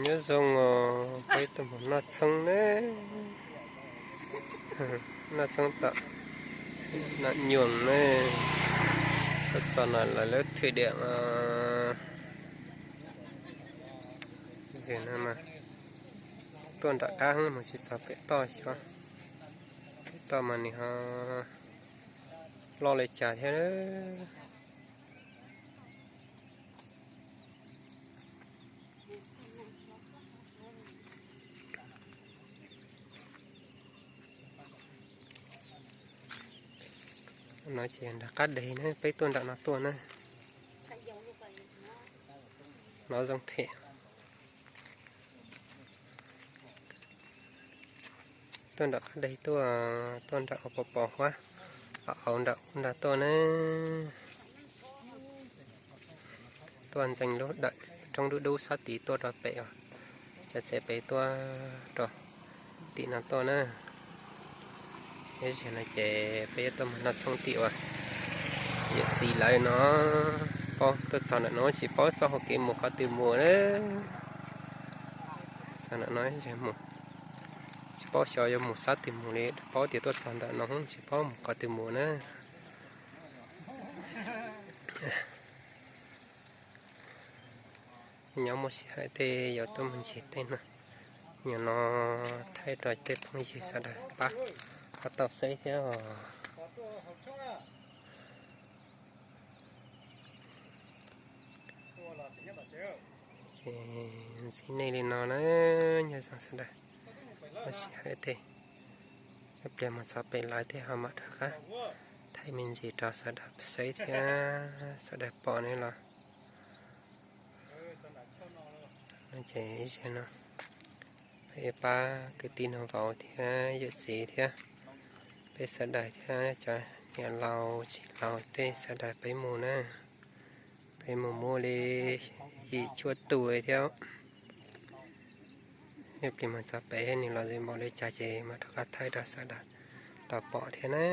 Nyob zoo os, peb tuaj mus noj tshoob ne, noj tshoob tom Nam Nyoos ne, tuaj txog no lawv lub thwm diam. Tuaj nram qab mus tsis txog pem toj xyov, pem toj mas nws ho loj li cas thiab. No ces nram qab deg na, peb tuaj nram no tuaj na. No zoo them. Tuaj nram qab deg tuaj, tuaj nram ua pos pos huab, au nram ub nrag tuaj na. Tuaj ntxeev lub dawm roob dub dub sab tid tuaj rau pem os, cov tsev pem tuaj rau tim no tuaj na. Ib zaug no ces peb yuav tuaj mus noj tshoob tim uas yawm txiv lawv no. Paub tuaj txog ntawm no tsis paub txoj hau kev mus qhov twg mus na. Txog ntawm no mus, tsis paub xyov yuav mus sab twg mus li, paub tias tuaj txog ntawm no tsis paub mus qhov twg mus na. Nyob muaj sij hawm tej yuav tuaj mus ncig tej no, nyuam no thaij rau tej phooj ywg sawv daws pab ho tau saib thiab os. Ces ntxiv nej li no na, nyob zoo sawv daws, muaj sij hawm tej ib pliag mus txog pem lawv tej ho mam rov qab thaij me ntsis rau sawv daws saib thiab sawv daws pom ne los. Ces ib zaug no peb pab kwv tij nus vauv thiab yawm txiv thiab peb sawv daws thiab cov niam laus txiv laus tej sawv daws peb mus na. Peb mus muaj li yim cuaj tus thiab. Ib pliag mus txog pem nws los zoo npaum li cas ces mam rov qab thaij rau sawv daws tau pom thiab na.